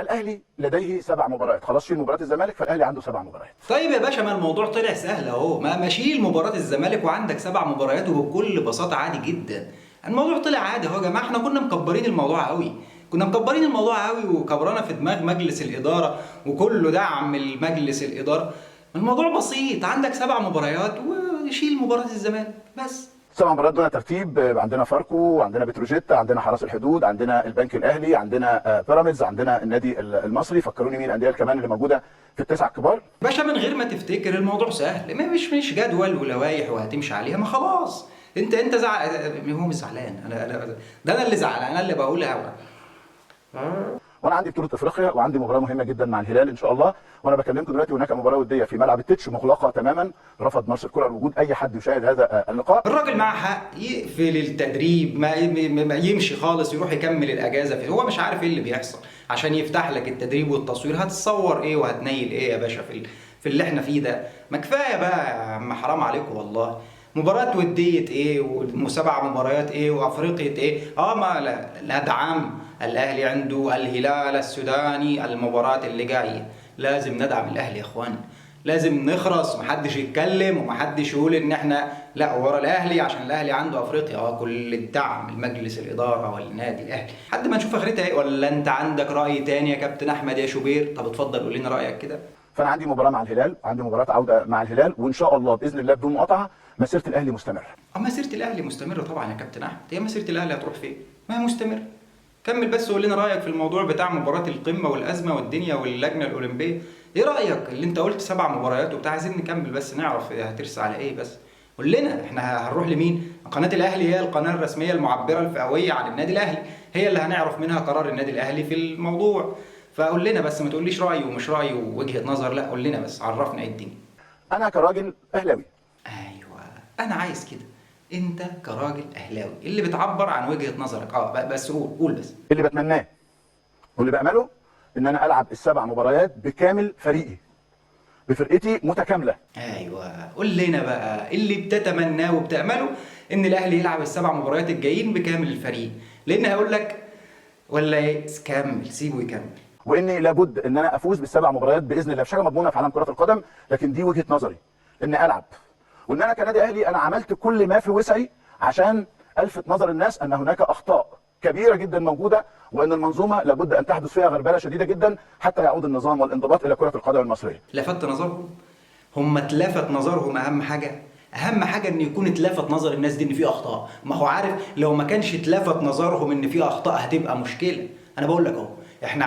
الاهلي لديه 7 مباريات، خلاص شيل مباراة الزمالك، فالاهلي عنده 7 مباريات. طيب يا باشا، ما الموضوع طلع سهل اهو، ما شيل مباراة الزمالك وعندك 7 مباريات وبكل بساطة عادي جدا. الموضوع طلع عادي اهو يا جماعة، احنا كنا مكبرين الموضوع قوي، كنا مكبرين الموضوع قوي وكبرنا في دماغ مجلس الإدارة وكله دعم المجلس الإدارة. الموضوع بسيط، عندك 7 مباريات وشيل مباراة الزمالك بس. 7 مباريات دون ترتيب، عندنا فاركو، عندنا بتروجيت، عندنا حرس الحدود، عندنا البنك الاهلي، عندنا بيراميدز، عندنا النادي المصري. فكروني مين الاندية كمان اللي موجودة في ال9 الكبار؟ باشا من غير ما تفتكر الموضوع سهل، ما مش جدول ولوائح وهتمشي عليها، ما خلاص. انت هو مش زعلان، انا ده انا اللي زعلان، انا اللي بقولها. وانا عندي بطوله افريقيا وعندي مباراة مهمة جدا مع الهلال ان شاء الله، وانا بكلمكم دلوقتي هناك مباراة وديه في ملعب التتش مغلقة تماما، رفض مارسيل كولر وجود اي حد يشاهد هذا اللقاء. الراجل معاه حق يقفل التدريب، ما يمشي خالص، يروح يكمل الاجازة في، هو مش عارف ايه اللي بيحصل عشان يفتح لك التدريب والتصوير. هتصور ايه وهتنيل ايه يا باشا في اللي احنا فيه ده؟ ما كفاية بقى يا عم، حرام عليكم والله. مباراة ودية ايه وسبع مباريات ايه وافريقيا ايه؟ ما لا ندعم الاهلي، عنده الهلال السوداني المباراة اللي جاية، لازم ندعم الاهلي يا اخوان، لازم نخرس، محدش يتكلم ومحدش يقول ان احنا لا ورا الاهلي عشان الاهلي عنده افريقيا. كل الدعم لمجلس الادارة والنادي الاهلي لحد ما نشوف اخرتها ايه. ولا انت عندك راي تاني يا كابتن احمد يا شوبير؟ طب اتفضل قول لنا رايك كده. فانا عندي مباراة مع الهلال، عندي مباراة عوده مع الهلال، وان شاء الله باذن الله بدون مقاطعه مسيره الاهلي مستمرة. مسيره الاهلي مستمرة طبعا يا كابتن احمد، هي مسيره الاهلي هتروح فين؟ ما هي مستمرة. كمل بس وقول لنا رايك في الموضوع بتاع مباراة القمه والازمة والدنيا واللجنة الاولمبية. ايه رايك اللي انت قلت 7 مباريات وبتاع؟ عايزين نكمل بس نعرف هترسى على ايه، بس قول لنا احنا هنروح لمين؟ قناة الاهلي هي القناة الرسمية المعبره الفئويه عن النادي الاهلي، هي اللي هنعرف منها قرار النادي الاهلي في الموضوع. فقول لنا بس، ما تقوليش راي ومش راي ووجهه نظر، لا قول لنا بس عرفنا ايه الدنيا. انا كراجل اهلاوي. ايوه انا عايز كده، انت كراجل اهلاوي اللي بتعبر عن وجهه نظرك. بس قول بس اللي بتمناه واللي بامله ان انا العب ال7 مباريات بكامل فريقي، بفرقتي متكاملة. ايوه قول لنا بقى اللي بتتمناه وبتامله ان الاهلي يلعب ال7 مباريات الجايين بكامل الفريق، لان هقول لك ولا ايه؟ كمل، سيبه يكمل. واني لابد ان انا افوز بال7 مباريات باذن الله، مش حاجة مضمونه في عالم كره القدم، لكن دي وجهه نظري ان العب، وان انا كنادي اهلي انا عملت كل ما في وسعي عشان الفت نظر الناس ان هناك اخطاء كبيرة جدا موجودة، وان المنظومة لابد ان تحدث فيها غربله شديدة جدا حتى يعود النظام والانضباط الى كره القدم المصرية. لفت نظرهم؟ هم اتلفت نظرهم. اهم حاجة، اهم حاجة ان يكون اتلفت نظر الناس دي ان في اخطاء. ما هو عارف لو ما كانش اتلفت نظرهم ان في اخطاء هتبقى مشكلة. انا بقول لك اهو، احنا